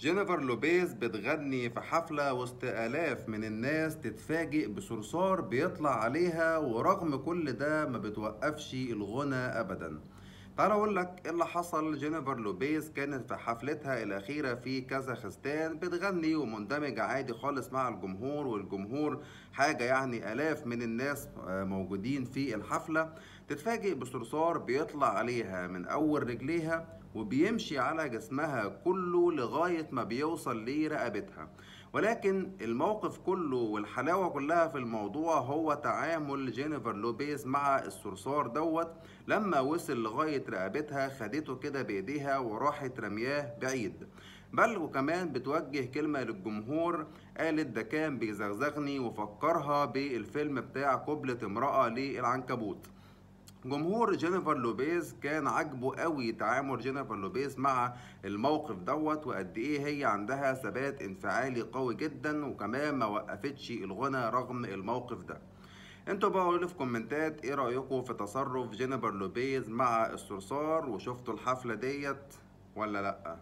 جينيفر لوبيز بتغني في حفلة وسط آلاف من الناس، تتفاجئ بصرصار بيطلع عليها، ورغم كل ده ما بتوقفش الغنى أبدا. تعال أقول لك إيه اللي حصل. جينيفر لوبيز كانت في حفلتها الأخيرة في كازاخستان بتغني ومندمجة عادي خالص مع الجمهور، والجمهور حاجة يعني آلاف من الناس موجودين في الحفلة. تتفاجئ بصرصار بيطلع عليها من أول رجليها وبيمشي على جسمها كله لغاية ما بيوصل لرقبتها. ولكن الموقف كله والحلاوة كلها في الموضوع هو تعامل جينيفر لوبيز مع الصرصار دوت. لما وصل لغاية رقبتها خدته كده بإيديها وراحت رمياه بعيد. بل وكمان بتوجه كلمة للجمهور، قالت ده كان بيزغزغني، وفكرها بالفيلم بتاع قبلة امرأة للعنكبوت. جمهور جينيفر لوبيز كان عاجبه قوي تعامل جينيفر لوبيز مع الموقف دوت، وقد ايه هي عندها ثبات انفعالي قوي جدا، وكمان ما وقفتش الغنى رغم الموقف ده. انتوا بقى قولوا في كومنتات ايه رأيكم في تصرف جينيفر لوبيز مع الصرصار، وشفتوا الحفلة ديت ولا لأ؟